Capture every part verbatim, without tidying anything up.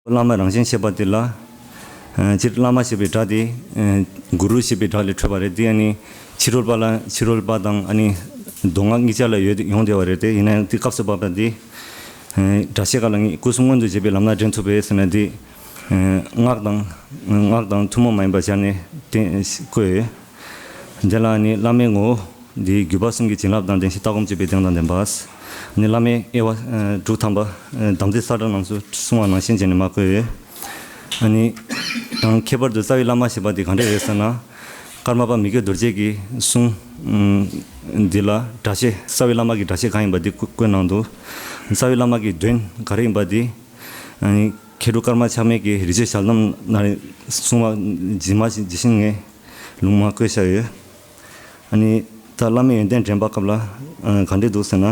བླ་མ་རང་བཞིན་བཤད་པ་དེ་ལ། ཨ་སྤྱིར་བླ་མ་ཞེས་པའི་སྒྲ་དེ། ཨ་གུ་རུ་ཞེས་པའི་སྒྲ་ལས་འཕྲོས་པ་རེད། དེ་ཨ་ནི་ཕྱི་རོལ་པ་ལ་ཕྱི་རོལ་པ་དང་ཨ་ནི་མདོ་སྔགས་གཉིས་ཆར་ལ་ཡོད་ཡོང་བསྡད་པ་རེད། དེ་ཡིན་ན་ཡང་དེ་སྐབས་སུ་བབ་པ་དེ། ཨ་སྒྲ་བཤད་ག་ལ་ངེས་སྐུ་གསུམ་མངོན་དུ་བྱེད་པའི་ལམ་སྣ་འདྲེན་ཐུབ་པས་ཟེར་ན་དེ། ཨ་སྔགས་དང་སྔགས་དང་ཐུན་མོང་མ་ཡིན་པ་སྦྱར་ནས་དེ་བཀོད་ཡོད། དེ་ལ་ནི་བླ་མའི་ངོ་བོ་འདི་བརྒྱུད་པ་གསུམ་གྱི་བྱིན་རླབས་དང་ལྡན་ཞིང་ལྟ་སྒོམ་སྤྱོད་པའི་གདེང་དང་ལྡན་པ། ནི་བླ་མའི་དབྱེ་བ་དྲུག་ཐམ་པ་དམ་ཚིག་ས་བཀྲ་རྣམས་སུ་གསུངས་པ་ནང་བཞིན་བྱས་ནས་མར་བཀོད་ཡོད། ཨ་ནི་དང་ཁྱད་པར་དུ་རྩ་བའི་བླ་མ་ཞེས་པ་འདི་གང་འདྲ་རེད་ཟེར་ན། ཀརྨ་པ་མི་བསྐྱོད་རྡོ་རྗེ་གི་གསུང་འདི་ལ་སྒྲ་བཤད། རྩ་བའི་བླ་མ་གི་སྒྲ་བཤད་གང་ཡིན་པ་འདི་བཀོད་གནང་འདུག་རྩ་བའི་བླ་མ་གི་དོན་ག་རེ་ཡིན་པ་འདི། ཨ་ནི་མཁས་གྲུབ་ཀརྨ་ཆགས་མེད་ཀྱི་རི་ཆོས་ཞལ་གདམས་ནང་གསུངས་པ་ཇི་མ་ཇི་བཞིན་ངས་ལུང་མ་བཀོད་བཞག་ཡོད། ཨ་ནི་ད་བླ་མའི་ཡོན་ཏན་འདྲེན་པ་སྐབས་ལ་ཨ་ག་འདྲས་འདུག་ཟེར་ན།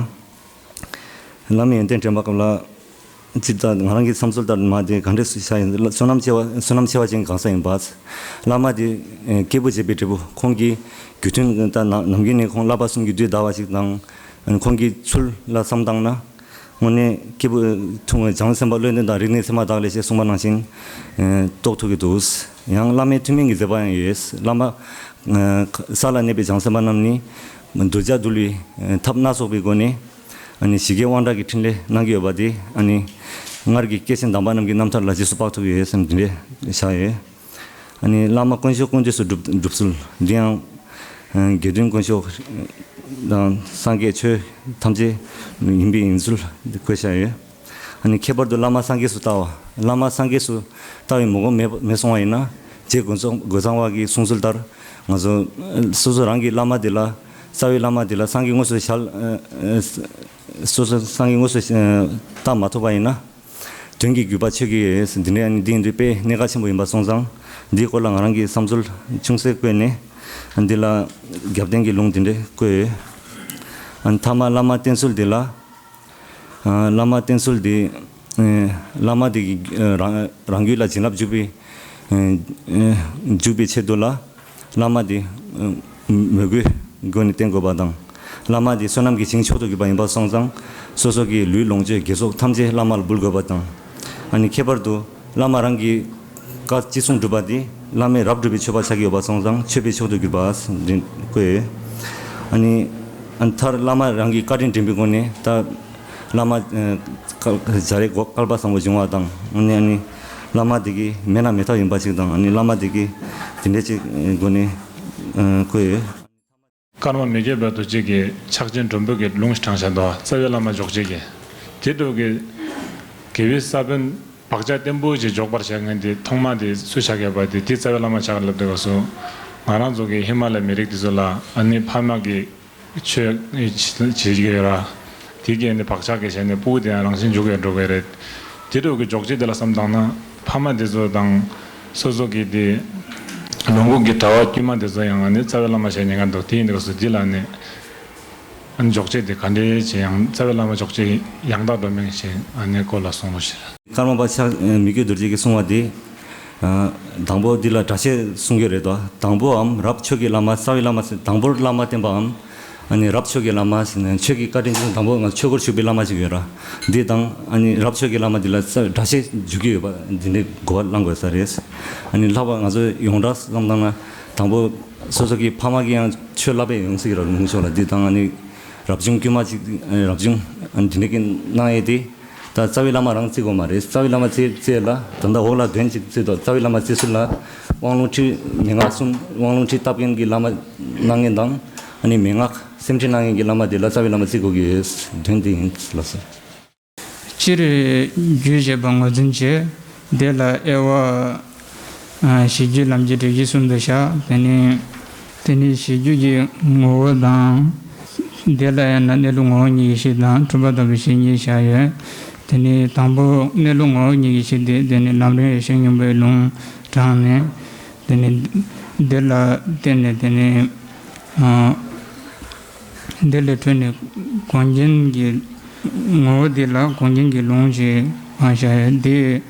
བླ་མའི་ཡོན་ཏན་འདྲེན་པ་སྐབས་ལ། ཅི་ལྟར་ང་རང་གི་བསམ་ཚུལ་ལྟར་མ་དེ་ག་འདྲས་སུ་བྱ་ཡིན་བསོད་ནམས་ཆེ་བ་བསོད་ནམས་ཆེ་བ་ཅན་གང་ཟག་ཡིན་པ། བླ་མ་དེ་སྐྱེས་བུ་བྱེད་པའི་འབྲས་བུ་ཁོང་གི་རྒྱུ་མཐུན་ད་ནམ་རྒྱུན་ནས་ཁོང་བསླབ་པ་གསུམ་གྱི་བསྡུས་ཟླ་བ་ཞིག་དང་། ཁོང་གི་ཚུལ་ལ་བསམ་བཏང་ན། དངོས་གནས་སྐྱེས་བུ་ཐུང་བའི་བྱང་སེམས་དཔའ་བློ་ལྡན་དང་རིག་གནས་ཚད་མ་དག་ལས་ཞེས་གསུངས་པ་ནང་བཞིན། ཨེ་རྟོགས་ཐུབ་ཀྱི་འདུག་ཡང་བླ་མའི་ཐུན་མིན་གྱི་མཛད་པ་ཡང་ཡོད། བླ་མ། ཨེ་ས་ལ་གནས་པའི་བྱང་སེམས་དཔའ་རྣམས་ནི། གདུལ་བྱ་འདུལ་བའི་ཐབས་སྣ་ཚོགས་པའི་སྒོ་ནས། ཨ་ནི་ཞི་རྒྱས་དབང་དྲག་གི་ཕྲིན་ལས་གནང་གི་ཡོད་པ་དེ་ཨ་ནི། སྔར་གྱི་སྐྱེས་ཆེན་དམ་པ་རྣམས་ཀྱི་རྣམ་ཐར་ལ་རྗེས་སུ་དཔག་ཐུབ་ཀྱི་ཡོད་སེམས་འདི་འདྲས་བཞག་ཡོད། ཨ་ནི་བླ་མ་དཀོན་མཆོག་དཀོན་མཆོག་སུ་སྒྲུབ་སྒྲུབ་ཚུལ་འདི་ཡང་། ཨ་དགེ་འདུན་དཀོན་མཆོག་དང་སངས་རྒྱས་ཆོས་ཐམས་ཅད་ཡིན་པའི་ཡིན་ཚུལ་འདི་བཀོད་བཞག་ཡོད། ཨ་ནི་ཁྱད་པར་དུ་བླ་མ་སངས་རྒྱས་སུ་ལྟ་བ། བླ་མ་སངས་རྒྱས་སུ་ལྟ་བའི་མོས་གུས་མེད་མེད་སོང་བ་ཡིན་ན། རྗེ་རྒོད་ཚང་རྒོད་ཚང་བ་གི་གསུང་ཚུལ་ལྟར། ང་ཚོ་སོ་སོ་རང་གི་བླ་མ་དེ་ལ། རྩ་བའི་བླ་མ་དེ་ལ་སངས་རྒྱས་དངོས་སུ་ཞལ། སོ་སོ་སངས་རྒྱས་དངོས་སུ་ལྟ་མ་ཐུབ་པ་ཡིན་ན། དོན་གྱི་བརྒྱུད་པ་ཆོས་ཀྱི་ཡོད། འདི་འདྲའི་འདི་འདི་དཔེ་གནད་འགག་ཆེན་པོ་ཡིན་པ་སོང་ཙང་། འདིའི་སྐོར་ལ་ང་རང་གི་བསམ་ཚུལ་ཅུང་ཟད་བཀོད་ནས། འདི་ལ་རྒྱབ་རྟེན་གྱི་ལུང་འདི་འདྲས་བཀོད་ཡོད། ཐ་མ་བླ་མ་བསྟེན་ཚུལ་འདི་ལ། བླ་མ་བསྟེན་ཚུལ་འདི། བླ་མ་དེ་གི་རང་རང་རྒྱུད་ལ་བྱིན་རླབས་འཇུག་པའི། འཇུག་པའི་ཆེད་དུ་ལ། བླ་མ་དེ་མོས་གུས་སྒོ་ནས་བསྟེན་དགོས་པ་དང་། བླ་མ་དེ་བསོད་ནམས་ཀྱི་བྱིན་མཆོག་ཏུ་གྱུར་པ་ཡིན་པ་སོང་ཙང་། སོ་སོ་གི་ལུས་ལོངས་སྤྱོད་དགེ་ཚོགས་ཐམས་ཅད་བླ་མ་ལ་འབུལ་དགོས་པ་དང་། ཨ་ནི་ཁྱད་པར་དུ་བླ་མ་རང་གི་བཀའ་ཅི་གསུང་སྒྲུབ་པ་དེ་བླ་མས་རབ་སྒྲུབ་པའི་མཆོད་པ་ཆགས་ཀྱི་ཡོད་པ་སོང་ཙང་མཆོད་པའི་མཆོག་ཏུ་གྱུར་པ་འདི་བཀོད་ཡོད། ཨ་ནི་ཨ་མཐར་བླ་མ་རང་གི་བཀའ་དྲིན་དྲན་པའི་སྒོ་ནས་ད། བླ་མ། ཨ་བཀའ་བྱ་རའི་སྒོ་བསྐལ་པ་བཟང་པོ་འབྱུང་བ་དང་། ཨ་ནི་ཨ་ནི། བླ་མ་དེ་གི་མེད་ན་མེད་ཐབས་ཡིན་པ་ཞིག་དང་། ཨ་ནི་བླ་མ་དེ་གི་དེ་འདྲ་ཅིག་སྒོ་ནས་ཨ་བཀོད་ཡོད། ཀརྨ་མི་བསྐྱོད་པ་རྡོ་རྗེ་གི་ཕྱག་ཆེན་སྒྲོམ་བུ་གི་ལུང་ཞིག་དྲངས་བཞག་འདུག་རྩ་བའི་བླ་མ་འཇོག་བྱེད་ཀྱི། དེ་འདྲ་གི་དགེ་བའི་ས་བོན་བག་ཆགས་བརྟན་པོ་ཞིག་འཇོག་པར་བྱ་མཁན་དེ་ཐོག་མ་དེ་སུ་ཆགས་ཡོད་པ་དེ་དེ་རྩ་བའི་བླ་མ་ཆགས་ལབ་དུས་སྐབས་སུ། ང་རང་ཚོ་གི་ཧི་མ་ལ་མི་རིགས་དེ་ཚོ་ལ་ཨ་ནི་ཕ་མ་གི་ཆོས་བྱེད་ཀྱི་ཡོད་ར། དེ་གས་ནི་བག་ཆགས་ཀྱི་བྱས་ནས་སྤུ་གུ་དེ་ཡང་རང་བཞིན་འཇུག་གི་འགྲོ་གི་རེད། དེ་འདྲ་གི་འཇོག་བྱེད་དེ་ལ་བསམ་བཏང་ན་ཕ་མ་དེ་ཚོ་དང་སོ་སོ་གི་དེ་ལོངས་སྐུ་གི་གྲྭ་པ་དཀྱུས་མ་དེ་ཚོ་ཡང་ཨ་ནི་རྩ་བའི་བླ་མ་བྱས་ཉེན་ཁ་འདུག་དེ་ཡིན་དུས་སུ་དེ་ལ་ནི་ཨ་ནི་འཇོག་བྱེད་དེ་ག་འདྲའི་བྱེད་ཡང་རྩ་བའི་བླ་མ་འཇོག་བྱེད་ཡང་དག་འགྲོ་མིན་ཞེས་ཨ་ནི་སྐོར་ལ་གསུང་རོགས་ཞེས། ཀརྨ་པ་ཕྱག་མི་བསྐྱོད་རྡོ་རྗེ་གིས་གསུངས་པ་དེ། དང་པོ་འདི་ལ་སྒྲ་བཤད་གསུང་གི་རེད་དོ། དང་པོའམ་རབ་ཆོས་ཀྱི་བླ་མ་རྩ་བའི་བླ་མ་ཟེར། དང་པོར་བླ་མ་བསྟེན་པའམ། ཨ་ནི་རབ་ཆོས་ཀྱི་བླ་མ་ཟེར་ནས་ཆོས་ཀྱི་བཀའ་དྲིན་ཅན་དང་པོ་ང་ཆོས་སྒོར་ཞུགས་པའི་བླ་མ་ཅིག་ཡོད་ར། འདི་དང་ཨ་ནི་རབ་ཆོས་ཀྱི་བླ་མ་འདི་ལ་རྩ་སྒྲ་བཤད་འཇུག་གི་ཡོད་པ་འདི་འདྲའི་གོ་བ་བླང་དགོས་ས་རེད། ཨ་ནི་ལྷག་པར་ང་ཚོ་ཡོངས་གྲགས་བསམ་བཏང་ན་དང་པོ་སོ་སོ་གི་ཕ་མ་གིས་ཡང་ཆོས་བསླབ་པའི་ཡོང་སྲིད་ཀྱི་ར། ལུང་ཕྱོགས་ལ་འདི་དང་ཨ་ནི་རབ་བྱུང་དཀྱུས་མ་ཅིག་རབ་བྱུང་ཨ་ནི་འདི་འདྲའི་གི་གནང་ཡས་དེ། ད་རྩ་བའི་བླ་མ་རང་བརྩི་དགོས་མ་རེད། རྩ་བའི་བླ་མ་བརྩི་བརྩི་ལ་ད་ལྟ་འོག་ལ་དོན་གཅིག་བརྩི་དོ། རྩ་བའི་བླ་མ་བརྩི་ཚུལ་ལ་དབང་ལུང་ཁྲིད་མན་ངག་གསུམ། དབང་ལུང་ཁྲིད་བཏབ་མཁན་གྱི་བླ་མ་གནང་མཁན་དང་། ཨ་ནི་མན་ངག་སེམས་ཁྲིད་གནང་མཁན་གྱི་བླ་མ་དེ་ལ་རྩ་བའི་བླ་མ་བརྩི་དགོས་ཀྱི་ཡོད། དོན་དེ་ཡིན་ལགས་སོ། སྤྱིར་རྒྱུད་ཅེས་པ་ངོས་འཛིན་བྱེད། དེ་ལ་དབྱེ་བ། ཨ་གཞི་རྒྱུད་ལམ་གྱི་སྒྲིབ་གཞི་གསུམ་དུ་བཞག་དེ་ནས་དེ་ནས་གཞི་རྒྱུད་ཀྱི་ངོ་བོ་དང་། དེ་ལ་ཡང་ན་གནས་ལུགས་ངོ་བོ་ཉིད་ཀྱི་གཞི་དང་གྲུབ་པ་ལྟ་བུའི་གཞི་གཉིས་བཞག་ཡོད། དེ་ནས་དང་པོ་གནས་ལུགས་ངོ་བོ་ཉིད་ཀྱི་གཞི་དེ་དེ་ནས་ལམ་རིམ་ཡེ་ཤེས་སྙིང་པོའི་ལུང་དྲངས་ནས། དེ་ནས་དེ་ལ་བརྟེན་ནས་དེ་ནས་ཨ། དེ་ལས་འཕྲོས་ནས་གོང་ཆེན་གྱི་ངོ་བོ་དེ་ལ་གོང་ཆེན་གྱི་ལུང་ཞེས་བཞག་ཡོད། དེའི་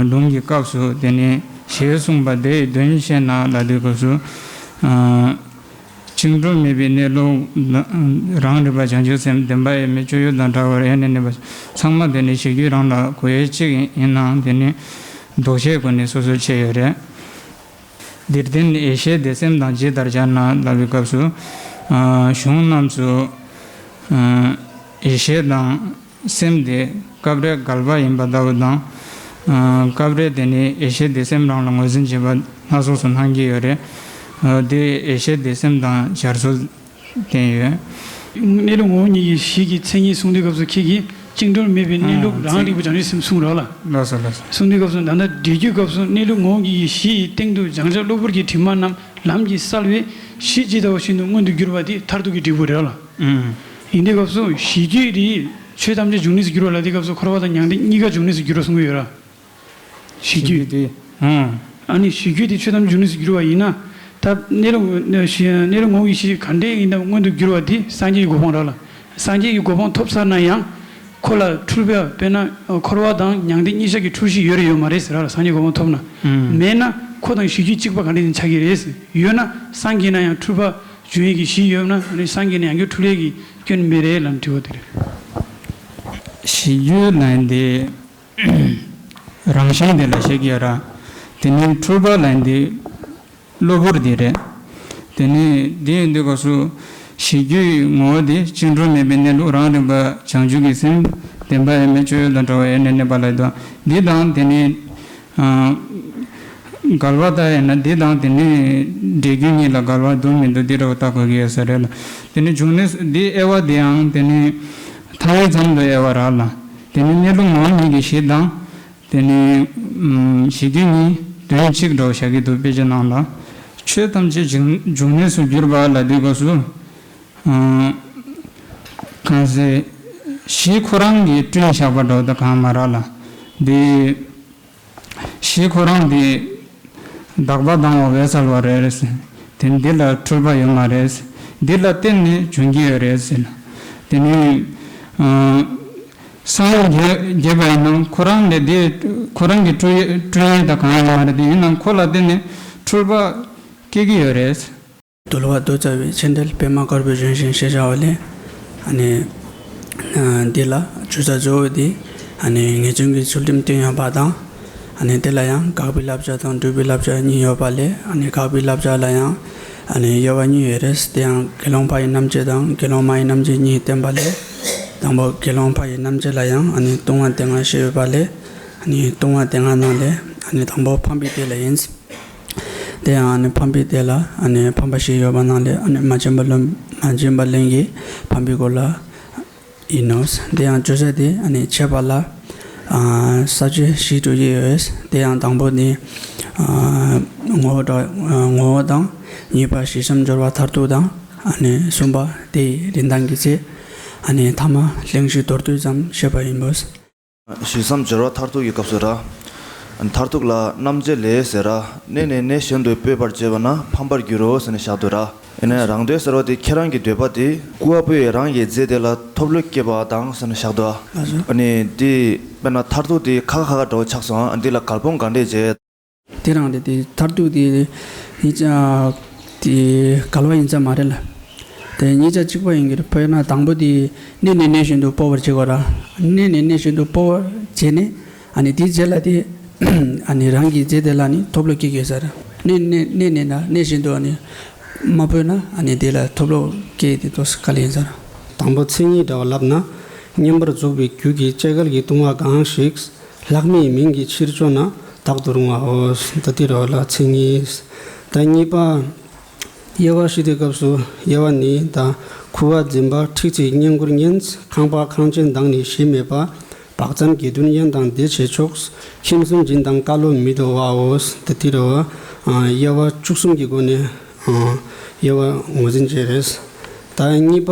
ལུང་གི་སྐབས་སུ་དེ་ནས་ཞེས་གསུངས་པ་དེའི་དོན་བཤད་ན་ལབ་དུས་སྐབས་སུ། བཅིངས་གྲོལ་མེད་པའི་གནས་ལུགས་རང་རིག་པ་བྱང་ཆུབ་སེམས་བདེན་པ་ཡོད་མེད་སྤྱོད་ཡུལ་དང་བྲལ་བར་ཡེ་ནས་གནས་པ་ཚང་མ་དེ་ནི་གཞི་རྒྱུད་རང་ལ་གོ་ཡས་གཅིག་ཡིན་ནའང་དེ་ནི་ལྡོག་ཆའི་སྒོ་ནས་སོ་སོར་ཕྱེ་ཡོད་རེད། འདིར་བསྟན་ཡེ་ཤེས་དེ་སེམས་དང་ཇི་ལྟར་སྦྱར་ན་ལབ་པའི་སྐབས་སུ། ཨ་གཞུང་རྣམས་སུ། ཨ་ཡེ་ཤེས་དང་སེམས་དེ་སྐབས་རེ་འགལ་བ་ཡིན་པ་ལྟ་བུ་དང་། ཨ་སྐབས་རེ་དེ་ནི་ཡེ་ཤེས་དེ་སེམས་རང་ལ་ངོས་འཛིན་བྱེད་པ་སྣ་ཚོགས་སུ་སྣང་གི་ཡོད་རེད། ཨ་དེ་ཡེ་ཤེས་དེ་སེམས་དང་སྦྱར་ཚུལ་བསྟན་ཡོད། གནས་ལུགས་ངོ་བོ་ཉིད་ཀྱི་གཞི་གི་མཚན་ཉིད་གསུང་དུས་སྐབས་སུ་ཁྱེད་ཀྱིས་བཅིངས་གྲོལ་མེད་པའི་གནས་ལུགས་ཨ་རང་རིག་པ་བྱང་ཆུབ་སེམས་གསུངས་རོགས་ལ། ལགས་སོ་ལགས་སོ། གསུང་དུས་སྐབས་སུ་ད་ལྟ་འགྲེལ་རྒྱུའི་སྐབས་སུ་གནས་ལུགས་ངོ་བོ་ཉིད་ཀྱི་གཞི་ཡི་སྟེང་དུ་སྦྱང་བྱ་གློ་བུར་གྱི་དྲི་མ་རྣམས་ལམ་གྱིས་བསལ་བའི་གཞི་ཇི་ལྟ་བ་བཞིན་དུ་མངོན་དུ་གྱུར་པ་དེ་མཐར་ཐུག་གི་འབྲས་བུ་རེད་ལ། ཨུམ། ཡིན་དུས་སྐབས་སུ་གཞི་རྒྱུད་དེ་ཆོས་ཐམས་ཅད་འབྱུང་གནས་སུ་གྱུར་པ་ལ་དེ་སྐབས་སུ་འཁོར་བ་དང་མྱང་འདས་གཉིས་ཀ་འབྱུང་གནས་སུ་གྱུར་པ་གསུང་གི་ཡོད་ར། གཞི་རྒྱུད། གཞི་རྒྱུད་དེ། ཨང་། ཨ་ནི་གཞི་རྒྱུད་དེ་ཆོས་ཐམས་ཅད་འབྱུང་གནས་སུ་གྱུར་པ་ཡིན་ན། ད་གནས་ལུགས་གནས་ལུགས་ངོ་བོ་གཞི་ག་འདྲས་ཡིན་ན་མངོན་དུ་གྱུར་པ་དེ་སངས་རྒྱས་ཀྱི་གོ་འཕང་རག་ལ། སངས་རྒྱས་ཀྱི་གོ་འཕང་ཐོབ་ཚར་ན་ཡང་། ཁོ་ལ་འཁྲུལ་པ་དཔེར་ན་འཁོར་བ་དང་མྱང་འདས་གཉིས་ཆར་གྱི་འཁྲུལ་གཞི་ཡོད་རེད་ཡོད་མ་རེད་ཟེར་ར་ལ། སངས་རྒྱས་གོ་འཕང་ཐོབ་ན། ཨང་། མེད་ན་ཁོ་དང་གཞི་རྒྱུད་གཅིག་པ་ག་འདྲས་ཡིན་ཆགས་ཀྱི་རེད་ཟེར། ཡོད་ན་སངས་རྒྱས་ན་ཡང་འཁྲུལ་པ་འབྱུང་ཡས་ཀྱི་གཞི་ཡོད་ན་ཨ་ནི་སངས་རྒྱས་ན་ཡང་གི་འཁྲུལ་ཡས་ཀྱི་སྐྱོན་མེད་རེད་ལབ་དྲི་བ་དེ་རེད། གཞི་རྒྱུད་ལ་ཡིན་ཏེ། རང་བཞིན་དེ་ལ་བཤད་ཀྱི་ཡོད་ར། དེ་ནས་འཁྲུལ་པ་ལ་ཡིན་ཏེ། གློ་བུར་དེ་རེད། དེ་ནས་དེ་ཡིན་དུས་སྐབས་སུ་གཞི་རྒྱུད་ངོ་བོ་དེ་བཅིངས་གྲོལ་མེད་པའི་གནས་ལུགས་རང་རིག་པ་བྱང་ཆུབ་ཀྱི་སེམས་བདེན་པ་ཡོད་མེད་སྤྱོད་ཡུལ་དང་བྲལ་བ་ཡེ་ནས་གནས་པ་ལ་ཡོད་དོ། འདི་དང་དེ་ནས་ཨ་འགལ་བ་ལྟ་ཡིན་ན་འདི་དང་དེ་ནས་འགྲེལ་རྒྱུ་གཉིས་ལ་འགལ་བ་འདུག་མི་འདུག་འདི་འདྲ་བ་ལྟ་དགོས་ཀྱི་ཡོད་ས་རེད་ལ། དེ་ནས་འབྱུང་གནས་འདི་དབྱེ་བ་དེའང་དེ་ནས་ཐ་སྙད་ཙམ་དུ་དབྱེ་བ་རག་ལ། དེ་ནས་གནས་ལུགས་ངོ་བོ་ཉིད་ཀྱི་གཞི་དང་། དེ་ནི་ཨམ་གཞི་རྒྱུད་གཉིས་དོན་གཅིག་འདྲ་བོ་བཞག་གི་འདུག་དཔེ་ཆ་ནང་ལ། ཆོས་ཐམས་ཅད་འབྱུང་འབྱུང་གནས་སུ་གྱུར་པ་ལ་དེ་སྐབས་སུ། ཨ་གང་ཟེར། གཞི་ཁོ་རང་གིས་བསྐྲུན་བཞག་པ་འདྲ་བོ་དང་གང་མ་རག་ལ། འདི་གཞི་ཁོ་རང་དེ་དག་པ་དང་བ་བས་གསལ་བ་རེད། དེ་འདི་ལ་འཁྲུལ་པ་ཡོད་མ་རེད། འདི་ལ་བརྟེན་ནས་འབྱུང་གི་ཡོད་རེད་ཟེར། དེ་ནི་ཨ་སངས་རྒྱས་རྒྱས་པ་ཡིན་ན་ཁོ་རང་ལས་དེ་ཁོ་རང་གི་སྤྲུལ་སྤྲུལ་ཡས་དང་གང་ཡང་མ་རེད། དེ་ཡིན་ནའང་ཁོ་ལ་བརྟེན་ནས་འཁྲུལ་པ་སྐྱེ་གི་ཡོད་རེད། འདུལ་བ་མདོ་རྩ་བའི་མཆན་འགྲེལ་པདྨ་དཀར་པོའི་རིན་ཆེན་ཞེས་བྱ་བ་ལས། ཨ་ནི། ཨ་འདི་ལ་བརྗོད་བྱ་གཙོ་བོ་དེ། ཨ་ནི་ངེས་འབྱུང་གི་ཚུལ་ཁྲིམས་བསྟེན་ཡོད་པ་དང་། ཨ་ནི་དེ་ལ་ཡང་དགག་པའི་བསླབ་བྱ་དང་སྒྲུབ་པའི་བསླབ་བྱ་གཉིས་ཡོད་པ་ལས། ཨ་ནི་དགག་པའི་བསླབ་བྱ་ལ་ཡང་། ཨ་ནི་དབྱེ་བ་གཉིས་ཡོད་རེད། དེ་ཡང་དགེ་སློང་ཕ་ཡི་རྣམ་བཅད་དང་དགེ་སློང་མ་ཡི་རྣམ་བཅད་གཉིས་བསྟན་པ་ལས། དང་པོ་དགེ་སློང་ཕ་ཡི་རྣམ་བཅད་ལ་ཡང་ཨ་ནི་ལྟུང་བ་སྡེ་ལྔ་བཤད་ཡོད་པ་ལས། ཨ་ནི་ལྟུང་བ་སྡེ་ལྔ་ནང་ལས་ཨ་ནི་དང་པོ་ཕམ་པའི་སྡེ་ལ་ཡིན། དེ་ཡང་ཨ་ནི་ཕམ་པའི་སྡེ་ལ་ཨ་ནི་ཕམ་པ་བཞི་ཡོད་པ་ནང་ལས་ཨ་ནི་མ་བྱིན་པ་ལོན་མ་བྱིན་པ་ལེན་གྱི་ཕམ་པའི་སྐོར་ལ་ཡིན་ནོ། དེ་ཡང་བརྗོད་བྱ་དེ་ཨ་ནི་འཆད་པ་ལ་ཨ་ས་བཅད་བཞི་སྤྲོས་ཀྱི་ཡོད། དེ་ཡང་དང་པོ་ནི་ཨ་ངོ་བོ་དང་ངོ་བོ་དང་། གཉིས་པ་ཞི་བསམ་སྦྱོར་བ་མཐར་ཐུག་དང་། ཨ་ནི་གསུམ་པ་དེ་ཡི་རིན་ཐང་གི་ཚེ། ཨ་ནི་ཐ་མ་གླེང་གཞི་མདོར་བསྡུས་ཙམ་བཤད་པ་ཡིན་པས། ཞི་བསམ་སྦྱོར་བ་མཐར་ཐུག་གི་སྐབས་སུ་ར། མཐར་ཐུག་ལ་རྣམ་འབྱེད་ལས་ཟེར་ར། གནས་ནས་གནས་གཞན་དུ་སྤོས་པར་བྱེད་པ་ན་ཕམ་པར་འགྱུར་རོ་ཟེར་ནས་བཞག་འདུག་ར། ཡིན་ནའི་རང་འདོད་ཟེར་བ་དེ་ཁྱེད་རང་གི་འདོད་པ་དེ་སྐུར་བ་སྤོས་ཡས་རང་གི་རྫས་དེ་ལ་ཐོབ་བློ་སྐྱེས་པ་དང་ཟེར་ནས་བཞག་འདུག་ཨ། ལགས་སོ། ཨ་ནི་འདི་དཔེར་ན་མཐར་ཐུག་དེ་ཁ་ཁ་ཁ་འདྲ་བོ་ཆགས་སོང་ཨ། འདི་ལ་འགལ་སྤོང་ག་འདྲས་བྱེད། དེ་རང་རེད་དེ་མཐར་ཐུག་དེ་གཉིས་ཆ་དེ་འགལ་བ་ཡིན་ས་མ་རེད་ལ། དེ་གཉིས་ཆ་གཅིག་པ་ཡིན་གྱི་རེད། དཔེར་ན་དང་པོ་དེ་གནས་ནས་གནས་གཞན་དུ་སྤོ་བར་བྱེད་དགོས་ར། གནས་ནས་གནས་གཞན་དུ་སྤོ་བར་བྱས་ནས་ཨ་ནི་དེའི་རྗེས་ལ་དེ་ཨ་ནི་རང་གི་རྫས་དེ་ལ་ནི་ཐོབ་བློ་སྐྱེ་དགོས་ས་ར། གནས་ནས་གནས་ནས་ན་གནས་གཞན་དུ་ཨ་ནི་མ་སྤོས་ན་ཨ་ནི་དེ་ལ་ཐོབ་བློ་སྐྱེ་དེ་ཏོག་ཙམ་དཀའ་ལས་ཡིན་ས་ར། དང་པོ་མཚན་ཉིད་འདྲ་བ་ལབ་ན། བསྙེན་པར་འཇུག་པའི་རྒྱུ་གི་སྐྱེ་འགལ་གྱི་ལྟུང་བ་གང་ཞིག་ལྷག་མེད་མིང་གི་ཕྱིར་བརྗོད་ན་དག་ཏུ་རུང་བའོ། ད་དེ་རོ་ལ་མཚན་ཉིད། ད་གཉིས་པ། དབྱེ་བ་ཕྱེ་དུས་སྐབས་སུ་དབྱེ་བ་ནི་ད་ཁུ་བ་འཛིན་པ་འཁྲིག་ཚིག་བསྙེན་བཀུར་ཉན། ཁང་པ་ཁང་ཆེན་དང་ནི་གཞི་མེད་པ། བག་ཙམ་དགེ་འདུན་དབྱེན་དང་བདེ་བྱེད་ཕྱོགས། ཁྱིམ་སུན་འབྱིན་དང་བཀའ་སློབ་མི་དོ་བའོ། ད་དེ་རོ། དབྱེ་བ་བཅུ་གསུམ་གྱི་སྒོ་ནས་དབྱེ་བ་ངོས་འཛིན་བྱས་རེད། ད་གཉིས་པ།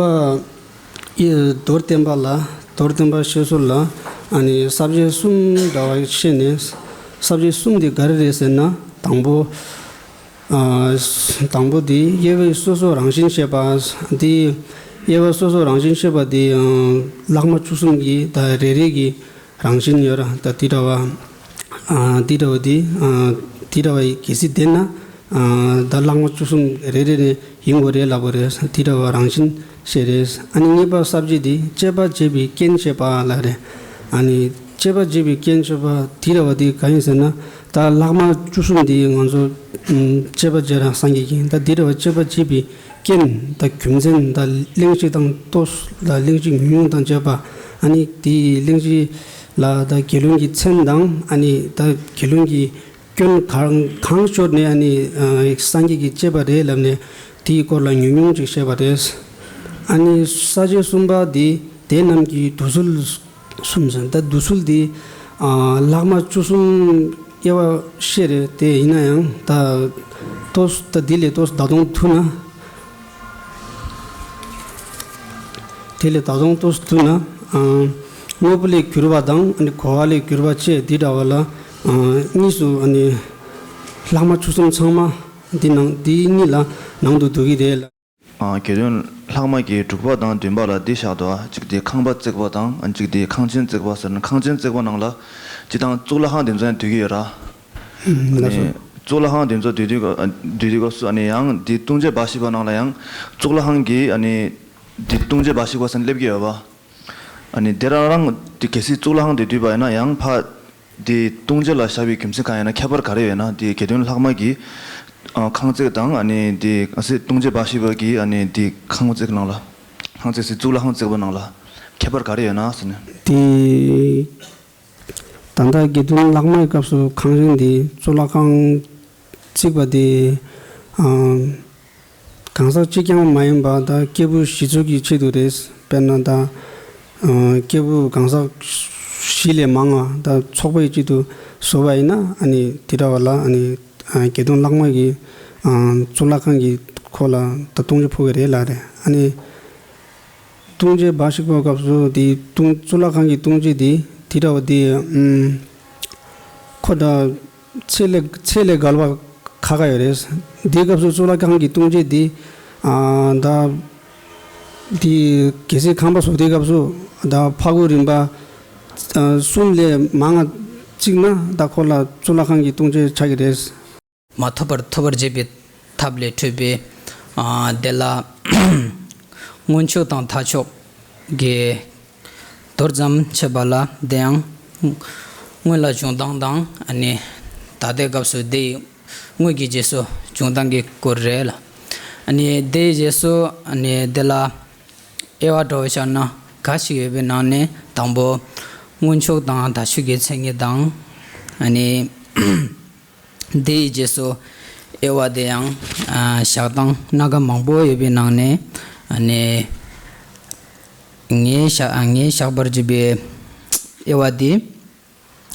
ཨི་མདོར་བསྟན་པ་ལ་མདོར་བསྟན་པ་བཤད་སྲོལ་ལ་ཨ་ནི་ས་བཅད་གསུམ་འདྲ་བ་བཤད་ནས་ས་བཅད་གསུམ་དེ་ག་རེ་རེད་ཟེར་ན། དང་པོ། ཨ་དང་པོ་དེ་དབྱེ་བའི་སོ་སོ་རང་བཞིན་བཤད་པ། དེ་དབྱེ་བ་སོ་སོ་རང་བཞིན་བཤད་པ་དེ་ཨ་ལྷག་མ་བཅུ་གསུམ་གྱི་ད་རེ་རེ་གི་རང་བཞིན་ཡོད་ར། ད་དེ་འདྲ་བ། ཨ་དེ་འདྲ་བ་དེ་ཨ་དེ་འདྲ་བ་ཡི་གལ་སྲིད་བསྟན་ན་ ཨ་ད་ལྷག་མ་བཅུ་གསུམ་རེ་རེ་ནས་ཡིན་དགོས་རེད་ལབ་དགོས་རེད། དེ་འདྲ་བ་རང་བཞིན་ཤེས་རེད། ཨ་ནི་གཉིས་པ་ས་བཅད་དེ་དཔྱད་པ་བྱེད་པའི་རྐྱེན་བཤད་པ་ལ་རེད། ཨ་ནི་དཔྱད་པ་བྱེད་པའི་རྐྱེན་བཤད་པ་དེ་འདྲ་བ་དེ་གང་ཡིན་ཟེར་ན། ད་ལྷག་མ་བཅུ་གསུམ་དེ་ང་ཚོ་ཨམ་དཔྱད་པ་བྱེད་རང་སངས་རྒྱས་ཀྱིས། ད་དེ་འདྲ་བ་དཔྱད་པ་བྱེད་པའི་རྐྱེན་དང་རྒྱུ་མཚན་དང་གླེང་གཞི་དང་ལྟོས་ལ་གླེང་གཞི་ཉུང་ཉུང་དང་བཅས་པ། ཨ་ནི་དེའི་གླེང་གཞི་ལ་ད་རྒྱལ་བློན་གྱི་མཚན་དང་། ཨ་ནི་ད་རྒྱལ་བློན་གྱི་སྐྱོན་གང་གང་ཤོར་ནས་ཨ་ནི་ཨ་སངས་རྒྱས་ཀྱིས་བཅས་པ་རེད་ལབ་ནས་དེའི་སྐོར་ལ་ཉུང་ཉུང་ཅིག་བཤད་པ་རེད། ཨ་ནི་ས་བཅད་གསུམ་པ་དེ་དེ་རྣམས་ཀྱི་བསྡུ་ཚུལ་གསུམ་ཟེར། ད་བསྡུ་ཚུལ་དེ་ཨ་ལྷག་མ་བཅུ་གསུམ་དབྱེ་བ་བཤད་རེད། དེ་ཡིན་ན་ཡང་ད་ཏོག་ཙམ་ད་དེ་ལས་ཏོག་ཙམ་ད་དུང་ཐུག་ན། དེ་ལས་ད་དུང་ཏོག་ཙམ་ཐུག་ན། ཨ་དངོས་པོ་ལས་གྱུར་པ་དང་ཨ་ནི་གོ་བ་ལས་གྱུར་པ་བཅས་དེ་འདྲ་བ་ལ་ཨ་གཉིས་སུ་ཨ་ནི་ལྷག་མ་བཅུ་གསུམ་ཚང་མ་འདི་ནང་འདི་གཉིས་ལ་ནང་དུ་འདུ་གི་རེད་ལ། ཨ་དགེ་འདུན་ལྷག་མ་གི་དྲུག་པ་དང་བདུན་པ་ལ་འདི་བཞག་འདུག་གཅིག་དེ་ཁང་པ་བརྩེགས་པ་དང་། གཅིག་དེ་ཁང་ཆེན་བརྩེགས་པ་ཟེར་ན། ཁང་ཆེན་བརྩེགས་པ་ནང་ལ་སྤྱིར་བཏང་གཙུག་ལག་ཁང་དེ་ཚོ་ཡང་འདུས་ཀྱི་ཡོད་ར། ཨ་ལགས་སོ། ནི་གཙུག་ལག་ཁང་དེ་ཚོ་འདུས་དུས་སྐབས་འདུས་དུས་སྐབས་སུ་ཨ་ནི་ཡང་འདི་ལྟུང་བྱེད་འབའ་ཞིག་པ་ནང་ལ་ཡང་གཙུག་ལག་ཁང་གི་ཨ་ནི་འདི་ལྟུང་བྱེད་འབའ་ཞིག་པ་ཟེར་ནས་སླེབས་ཀྱི་ཡོད་པ། ཨ་ནི་དེ་རང་རང་དེ་གལ་སྲིད་གཙུག་ལག་ཁང་དེ་བསྡུས་པ་ཡིན་ན་ཡང་ཕ་དེ་ལྟུང་བྱེད་ལ་བཞག་པའི་རྒྱུ་མཚན་གང་ཡིན་ན། ཁྱད་པར་ག་རེ་ཡོད་ན། དེ་དགེ་འདུན་ལྷག་མ་གི་ཨ་ཁང་བརྩེགས་དང་། ཨ་ནི་དེ་གལ་སྲིད་ལྟུང་བྱེད་འབའ་ཞིག་པ་གི་ཨ་ནི་དེ་ཁང་བརྩེགས་ནང་ལ། ཁང་བརྩེགས་སི་གཙུག་ལག་ཁང་བརྩེགས་པ་ནང་ལ་ཁྱད་པར་ག་རེ་ཡོད་ན་ཟེར་ནས། དེ་ད་ལྟ་དགེ་འདུན་ལྷག་མའི་སྐབས་སུ་ཁང་རིན་དེ་གཙུག་ལག་ཁང་བརྩིགས་པ་དེ་ཨ་གང་ཟག་གཅིག་རྐྱང་མ་ཡིན་པ་ད་སྐྱེས་བུ་གཞི་ཚོགས་ཀྱི་ཆེད་དུ་རེད། དཔེར་ན་ད་ཨ་སྐྱེས་བུ་གང་ཟག་བཞི་ལས་མང་བ་ད་ཚོགས་པའི་ཆེད་དུ་བཟོ་བ་ཡིན་ན། ཨ་ནི་དེ་འདྲ་བ་ལ་ཨ་ནི་ཨ་དགེ་འདུན་ལྷག་མ་གི་ཨ་གཙུག་ལག་ཁང་གི་ཁོ་ལ་ད་ལྟུང་བྱེད་ཕོག་གི་རེད་ལ་རེད། ཨ་ནི་ལྟུང་བྱེད་འབའ་ཞིག་པའི་སྐབས་སུ་དེ་ལྟུང་གཙུག་ལག་ཁང་གི་ལྟུང་བྱེད་དེ་དེ་འདྲ་བ་དེ་ཨམ་ཁོ་ད་ཚད་ལས་ཚད་ལས་བརྒལ་བ་ཁག་ཁག་ཡོད་རེད། དེའི་སྐབས་སུ་གཙུག་ལག་ཁང་གི་ལྟུང་བྱེད་དེ་ཨ་ད་དེ་གལ་སྲིད་ཁང་པ་བཟོ་དུས་སྐབས་སུ་ད་ཕ་གུ་རིམ་པ་ཨ་གསུམ་ལས་མང་བ་བརྩིགས་ན་ད་ཁོ་ལ་གཙུག་ལག་ཁང་གི་ལྟུང་བྱེད་ཆགས་ཀྱི་རེད། མ་ཐོབ་པར་ཐོབ་པར་བྱེད་པའི་ཐབས་ལས་འཕྲོས་པའི་ཨ་དེ་ལ་སྔོན་ཆོག་དང་མཐའ་ཆོག་གི་མདོར་ཙམ་འཆད་པ་ལ་དེ་ཡང་སྔོན་ལ་བྱུང་སྟངས་དང་། ཨ་ནི་ད་ལྟའི་སྐབས་སུ་དེ་ཡི་དངོས་ཀྱི་རྗེས་སུ་བྱུང་སྟངས་ཀྱི་སྐོར་རེད་ལ། ཨ་ནི་དེའི་རྗེས་སུ་ཨ་ནི་དེ་ལ་དབྱེ་བ་འདྲ་བོ་བཞག་ན་འགའ་ཞིག་ཡོད་པའི་ནང་ནས་དང་པོ་སྔོན་ཆོག་དང་མཐའ་ཆོག་གི་མཚན་ཉིད་དང་། ཨ་ནི་དེའི་རྗེས་སུ་དབྱེ་བ་དེ་ཡང་ཨ་བཞག་སྟངས་སྣ་ཁ་མང་པོ་ཡོད་པའི་ནང་ནས། ཨ་ནི་ངས་བཞག་ཨ་ངས་བཞག་པར་བྱེད་པའི་དབྱེ་བ་དེ་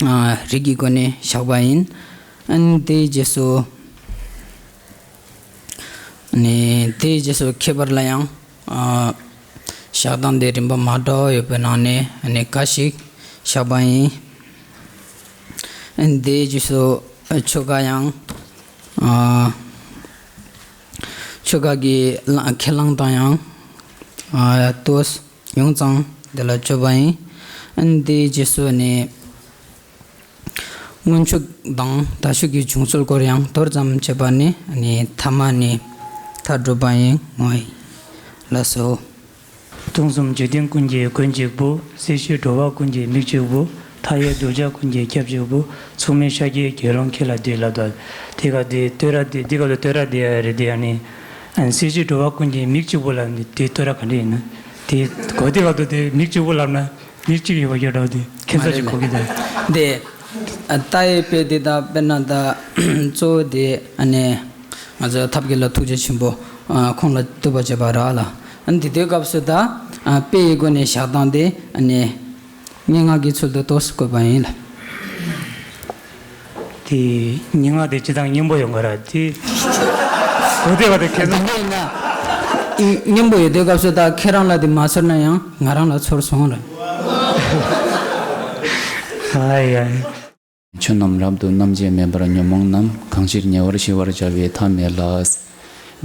ཨ་རིགས་ཀྱི་སྒོ་ནས་བཞག་པ་ཡིན། ཨ་ནི་དེའི་རྗེས་སུ་ཨ་ནི་དེའི་རྗེས་སུ་ཁྱད་པར་ལ་ཡང་ཨ་བཞག་སྟངས་དེ་རིམ་པ་མ་འདྲ་བ་ཡོད་པའི་ནང་ནས་ཨ་ནི་འགའ་ཞིག་བཞག་པ་ཡིན། ཨ་ནི་དེའི་རྗེས་སུ་ཆོ་ག་ཡང་ཨ་ཆོ་ག་གི་ལ་ཁས་བླངས་དང་ཡང་ཨ་ཏོག་ཙམ་ཉུང་ཙམ་དེ་ལ་བརྗོད་པ་ཡིན། ཨ་ནི་དེའི་རྗེས་སུ་ནི་སྔོན་ཆོག་དང་མཐའ་ཆོག་གི་བྱུང་ཚུལ་སྐོར་ཡང་མདོར་ཙམ་བྱས་པ་ནི་ནི་ཐ་མ་ནི་མཐར་སྒྲུབ་པ་ཡིན་ངོ་ཡིན། ལགས་སོ། སྟོང་གསུམ་འཇིག་རྟེན་ཀུན་གྱི་མགོན་གཅིག་པུ། སྲིད་ཞིའི་འགྲོ་བ་ཀུན་གྱི་མིག་གཅིག་པུ། མཐའ་ཡས་གདུལ་བྱ་ཀུན་གྱི་སྐྱབས་གཅིག་པུ། མཚུངས་མེད་ཤཱཀྱའི་དགེ་སློང་ཁྱེད་ལ་འདུད་ལབ་དོ། དེ་ག་དེ་བསྟོད་ར་དེ་འདི་ག་ལ་བསྟོད་ར་དེ་རེད་དེ། ཨ་ནི་སྲིད་ཞིའི་འགྲོ་བ་ཀུན་གྱི་མིག་གཅིག་པུ་ལབ་ནི་དེ་བསྟོད་ར་ག་འདྲ་ཡིན་ན། དེ་གོ་དེ་ག་དུ་དེ་མིག་གཅིག་པུ་ལབ་ན་མིག་གཅིག་ཡོད་པ་ཡོད་འདྲ་བ་དེ་ཁྱད་མཚར་ཅིག་གོ་གི་འདུག་དེ་ལྟ་ཡི་དཔེ་དེ་དང་དཔེར་ན་ད་གཙོ་བོ་དེ་ཨ་ནི་ང་ཚོ་ཐབས་མཁས་ལ་ཐུགས་རྗེ་ཆེན་པོ་ཁོང་ལ་བསྟོད་པ་བྱེད་པ་ར་ལ། ཨ་ནི་དེ་དུས་སྐབས་སུ་ད་དཔེ་ཡི་སྒོ་ནས་བཞག་སྟངས་དེ་ཨ་ནི་སྙན་ངག་གི་ཚུལ་དུ་ཏོག་ཙམ་བཀོད་པ་ཡིན་ལ། དེ་སྙན་ངག་དེ་སྤྱིར་བཏང་སྙན་པོ་ཡོང་གི་ར་དེ། གོ་བདེ་བ་དེ་ཁྱེད་ཚོ། དེ་ཡིན་ན་སྙན་པོ་ཡོད་དུས་སྐབས་སུ་ད་ཁྱེད་རང་ལ་དེ་མ་ཚོར་ན་ཡང་ང་རང་ལ་ཚོར་སོང་ར། ཨ་ཡ། ཆོས་རྣམས་རབ་ཏུ་རྣམ་འབྱེད་མེད་པར་ཉོན་མོངས་རྣམས། གང་ཕྱིར་ཉེ་བར་ཞི་བར་བྱ་བའི་ཐབས་མེད་ལ།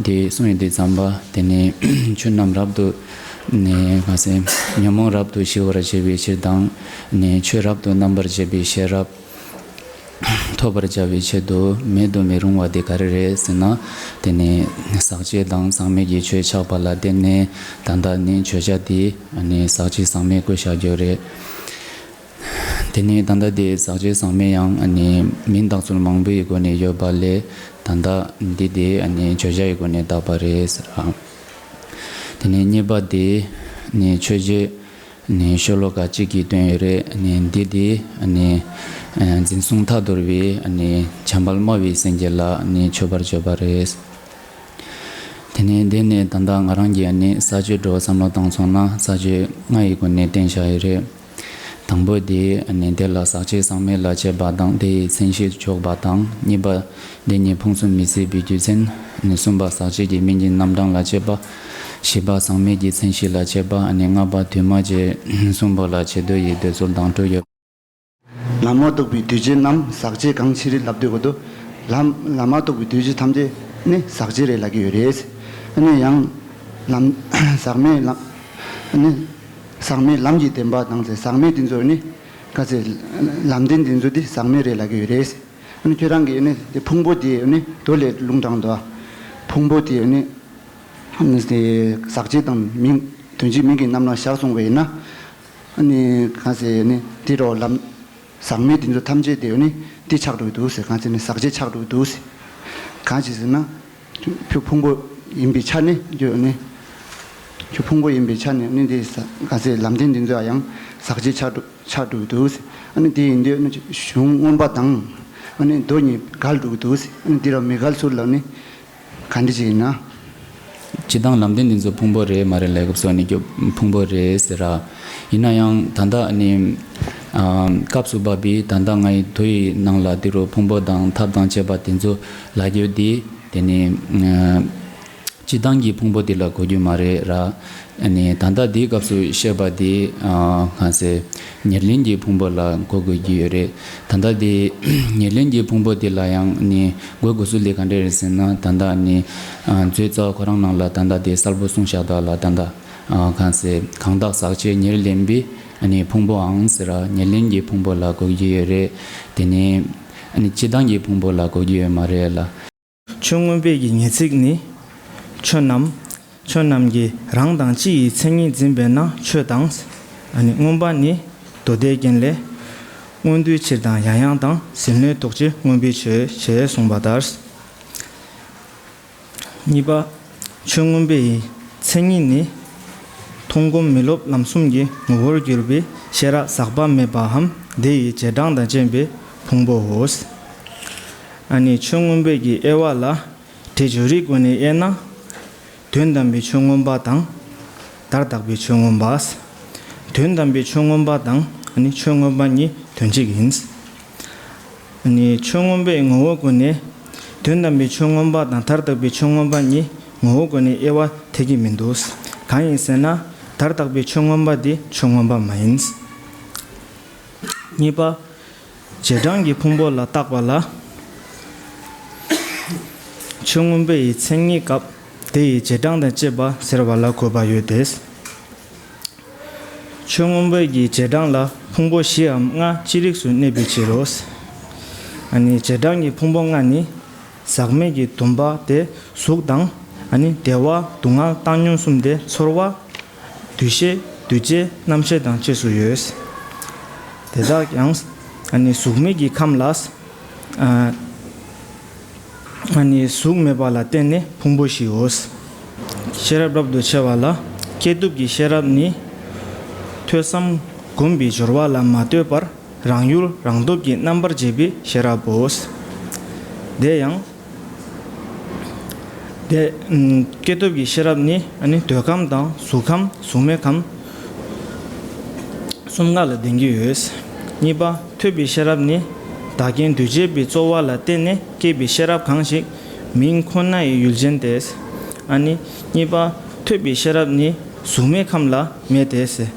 དེ་གསུངས་ཡོད་དུས་ཙམ་པ་དེ་ནས་ཆོས་རྣམས་རབ་ཏུ་ནས་ང་ཚོས་ཉོན་མོངས་རབ་ཏུ་ཞི་བར་བྱེད་པའི་ཕྱིར་དང་། ནས་ཆོས་རབ་ཏུ་རྣམ་པར་འབྱེད་པའི་ཤེས་རབ། ཐོབ་པར་བྱ་བའི་ཆེད་དུ་མེད་དུ་མི་རུང་བ་དེ་ག་རེ་རེད་ཟེར་ན། དེ་ནི་ཟག་བཅས་དང་ཟག་མེད་ཀྱི་ཆོས་ཆགས་པ་ལ་བརྟེན་ནས་ད་ལྟ་ནི་བརྗོད་བྱ་དེ་ནི་ཟག་བཅས་ཟག་མེད་བཀོད་བཞག་རྒྱུ་རེད། དེ་ནི་ད་ལྟ་དེ་ཟག་བཅས་ཟག་མེད་ཡང་ནི་མིང་བཏགས་ཚུལ་མང་པོའི་སྒོ་ནས་ཡོད་པ་ལས། ད་ལྟ་འདི་དེ་ནི་བརྗོད་བྱ་ཡི་སྒོ་ནས་བཏགས་པ་རེད་ཟེར། དེ་ནས་གཉིས་པ་དེ་ནི་མཆོད་བརྗོད་ནི་ཤོ་ལོ་ཀ་གཅིག་གིས་སྟོན་ཡོད་རེད། ནི་འདི་དེ་ནི་འཛིན་བཟུང་མཐའ་དོར་བའི་ནི་བྱམས་པ་སྨྲ་བའི་སེང་གེ་ལ་ནི་མཆོད་པར་བརྗོད་པ་རེད། དེ་ནས་འདི་ནི་ད་ལྟ་ང་རང་གིས་ནི་ས་བཅད་འགྲོ་བསམ་བློ་བཏང་སོང་ན། ས་བཅད་ལྔ་ཡི་སྒོ་ནས་བསྟན་བཞག་ཡོད་རེད། དང་པོ་དེ་ནི་དེ་ལ་ཟག་བཅས་ཟག་མེད་ལ་བྱེད་པ་དང་དེ་ཡི་མཚན་གཞི་འཇོག་པ་དང་། གཉིས་པ་དེ་ཉིད་ཕུང་གསུམ་མི་ཟད་པའི་རྒྱུ་མཚན། ནི་གསུམ་པ་ཟག་བཅས་ཀྱི་མིང་གི་རྣམ་གྲངས་ལ་བྱེད་པ། བཞི་པ་ཟག་མེད་ཀྱི་མཚན་གཞི་ལ་བྱེད་པ། ནི་ལྔ་པ་དུས་མ་བཅས་གསུམ་པོ་ལ་བྱེད་དོ་ཡི་འདོད་ཚུལ་དང་དྲུག་ཡོད། ལམ་མ་གཏོགས་པའི་འདུས་བྱས་རྣམས་ཟག་བཅས་གང་ཕྱིར་ལབ་དུས་གོ་དུ། ལམ་ལམ་མ་གཏོགས་པའི་འདུས་བྱས་ཐམས་ཅད་ནི་ཟག་བཅས་རེད་ལབ་ཀྱི་ཡོད་རེད། ཨ་ནི་ཡང་ལམ་ཟག་མེད་ལམ་ཨ་ནི་ཟག་མེད་ལམ་གྱི་བདེན་པ་དང་ཟེར། ཟག་མེད་དེ་ཚོ་ནི་ག་ཚེ་ལམ་བདེན་དེ་ཚོ་དེ་ཟག་མེད་རེད་ལབ་ཀྱི་ཡོད་རེད། ཨ་ནི་ཁྱོད་རང་གིས་ནི་དེ་ཕུང་པོ་དེ་ནི་དོ་ལས་ལུང་དྲངས་དོ། ཕུང་པོ་དེ་ནི་ཨ་ནི་ཟག་བཅས་དང་མིང་དོན་གཅིག་མིང་གི་རྣམ་གྲངས་བཞག་སོང་བས་ན། ཨ་ནི་གང་ཟེར་ནི་དེ་རོ་ལམ་ཟག་མེད་དེ་ཚོ་ཐམས་ཅད་དེ་ནི་དེ་ཆགས་འགྲོ་གི་འདུག་ཟེར། གང་ཟེར་ནི་ཟག་བཅས་ཆགས་འགྲོ་གི་འདུག་ཟེར། གང་ཞིག་ཟེར་ན། ཁྱོད་ཕུང་པོ་ཡིན་པའི་ཆ་ནས་ཁྱོད་ནི། ཁྱོད་ཕུང་པོ་ཡིན་པའི་ཆ་ནས་ནི་དེ་ཟ་གང་ཟེར་ལམ་བདེན་དེ་ཚོ་ཡང་ཟག་བཅས་ཆགས་འགྲོ་ཆགས་འགྲོ་གི་འདུག་ཟེར། ཨ་ནི་དེ་ཡིན་དུས་ནི་གཞུང་མངོན་པ་དང་ཨ་ནི་མདོ་གཉིས་འགལ་འགྲོ་གི་འདུག་ཟེར། ཨ་ནི་དེ་ར་མི་འགལ་ཚུལ་ལ་ནི། ག་འདྲ་ཅིག་ཡིན་ན། སྤྱིར་བཏང་ལམ་བདེན་འདི་ཚོ་ཕུང་པོ་རེད་མ་རེད་ལབ་སྐབས་སུ་ནི་ཁྱོད་ཕུང་པོ་རེད་ཟེར་ར། ཡིན་ན་ཡང་ད་ལྟ་ནི་ཨ་སྐབས་སུ་བབས་པའི་ད་ལྟ་ང་ཡི་མདོ་ཡི་ནང་ལ་འདི་རུ་ཕུང་པོ་དང་ཐབས་དང་བཅས་པ་དེ་ཚོ་ལབ་རྒྱུ་དེ། དེ་ནི་ཨ་སྤྱིར་བཏང་གི་ཕུང་པོ་དེ་ལ་གོ་རྒྱུ་མ་རེད་ར། ནི་ད་ལྟ་འདིའི་སྐབས་སུ་བཤད་པ་དེ་ཨ་གང་ཟེར་ཉེར་ལེན་གྱི་ཕུང་པོ་ལ་གོ་དགོས་ཀྱི་ཡོད་རེད། ད་ལྟ་དེ་ཉེར་ལེན་གྱི་ཕུང་པོ་དེ་ལ་ཡང་ནི་གོ་དགོས་ཚུལ་དེ་ག་འདྲ་རེད་ཟེར་ན། ད་ལྟ་ནི་ཨ་མཛོད་རྩ་བ་ཁོ་རང་ནང་ལ་ད་ལྟ་དེ་གསལ་པོ་གསུངས་བཞག་འདུག་ལ། ད་ལྟ་ཨ་གང་ཟེར་གང་དག་ཟག་བཅས་ཉེར་ལེན་པའི་ནི་ཕུང་པོའང་ཟེར་ར། ཉེར་ལེན་གྱི་ཕུང་པོ་ལ་གོ་གི་ཡོད་རེད། དེ་ནི་ཨ་ནི་སྤྱིར་བཏང་གི་ཕུང་པོ་ལ་གོ་གི་ཡོད་མ་རེད་ལ། ཆོས་མངོན་པའི་གི་ངེས་ཚིག་ནི། ཆོས་རྣམས། ཆོས་རྣམས་ཀྱི་རང་དང་སྤྱི་ཡི་མཚན་ཉིད་འཛིན་པས་ན་ཆོས་དང་། ཨ་ནི་མངོན་པ་ནི་མདོ་སྡེའི་རྒྱན་ལས། མངོན་དུས་ཕྱིར་དང་ཡང་ཡང་དང་། ཟིལ་གནོན་རྟོག་བཅས་མངོན་པའི་ཆོས་ཞེས་གསུངས་པ་ལྟར། གཉིས་པ། ཆོས་མངོན་པའི་མཚན་ཉིད་ནི། མཐོང་སྒོམ་མི་སློབ་ལམ་གསུམ་གྱི་ངོ་བོར་གྱུར་པའི་ཤེས་རབ་ཟག་པ་མེད་པའམ་དེ་ཡི་རྗེས་འབྲང་དང་བཅས་པའི་ཕུང་པོའོ། ཨ་ནི་ཆོས་མངོན་པའི་གི་དབྱེ་བ་ལ། སྒྲས་སྦྱོར་བའི་སྒོ་ནས་དབྱེ་ན། དོན་དམ་པའི་ཆོས་མངོན་པ་དང་། བརྡར་བཏགས་པའི་ཆོས་མངོན་པ། དོན་དམ་པའི་ཆོས་མངོན་པ་དང་ནི་ཆོས་མངོན་པ་གཉིས་དོན་གཅིག་ཡིན། ནི་ཆོས་མངོན་པའི་ངོ་བོའི་སྒོ་ནས། དོན་དམ་པའི་ཆོས་མངོན་པ་དང་བརྡར་བཏགས་པའི་ཆོས་མངོན་པ་གཉིས་ངོ་བོའི་སྒོ་ནས་དབྱེ་བ་ཐེག་གི་མི་འདུག་གང་ཡིན་ཟེར་ན། བརྡར་བཏགས་པའི་ཆོས་མངོན་པ་དེ་ཆོས་མངོན་པ་མ་ཡིན། གཉིས་པ། རྗེས་འབྲང་གི་ཕུང་པོ་ལ་བརྟག་པ་ལ། ཆོས་མངོན་པའི་མཚན་ཉིད་སྐབས་དེ་ཡི་རྗེས་འབྲང་དང་བཅས་པ་ཟེར་བ་ལ་གོ་བ་ཡོད་དེ། ཆོས་མངོན་པའི་གི་རྗེས་འབྲང་ལ་ཕུང་པོ་བཞིའམ་ལྔ་ཅི་རིགས་སུ་གནས་པའི་ཕྱིར་རོ། ཨ་ནི་རྗེས་འབྲང་གི་ཕུང་པོ་ལྔ་ནི། ཟག་མེད་ཀྱི་སྡོམ་པ་སྟེ་གཟུགས་དང་། ཨ་ནི་བདེ་བ་སྡུག་བསྔལ་བཏང་སྙོམས་གསུམ་སྟེ་ཚོར་བ། འདུ་ཤེས་འདུ་བྱེད་རྣམ་ཤེས་དང་བཅས་སུ་ཡོད། དེ་དག་ཀྱང་ཨ་ནི་གཟུགས་མེད་ཀྱི་ཁམས་ལ། ཨ་ནི་གཟུགས་མེད་པ་ལ་བརྟེན་ནས་ཕུང་པོ་བཞིའོ། ཤེས་རབ་རབ་ཏུ་ཕྱེ་བ་ལ། སྐྱེས་ཐོབ་ཀྱི་ཤེས་རབ་ནི། ཐོས་བསམ་སྒོམ་པའི་སྦྱོར་བ་ལ་མ་ལྟོས་པར། རང་ཡུལ་རང་སྟོབས་ཀྱིས་རྣམ་པར་འབྱེད་པའི་ཤེས་རབ་བོ། དེ་ཡང་། དེ་སྐྱེས་ཐོབ་ཀྱི་ཤེས་རབ་ནི་ནི་འདོད་ཁམས་དང་གཟུགས་ཁམས་གཟུགས་མེད་ཁམས་གསུམ་ཀ་ལ་ལྡན་གྱི་ཡོད། གཉིས་པ། ཐོས་པའི་ཤེས་རབ་ནི་བདག་རྐྱེན་འདུས་བྱས་པའི་རྩོལ་བ་ལ་བརྟེན་ནས་སྐྱེས་པའི་ཤེས་རབ་གང་ཞིག་མིང་ཁོ་ན་ཡི་ཡུལ་ཅན་ཏེ། ཨ་ནི་གཉིས་པ། ཐོས་པའི་ཤེས་རབ་ནི་གཟུགས་མེད་ཁམས་ལ་མེད་དེ།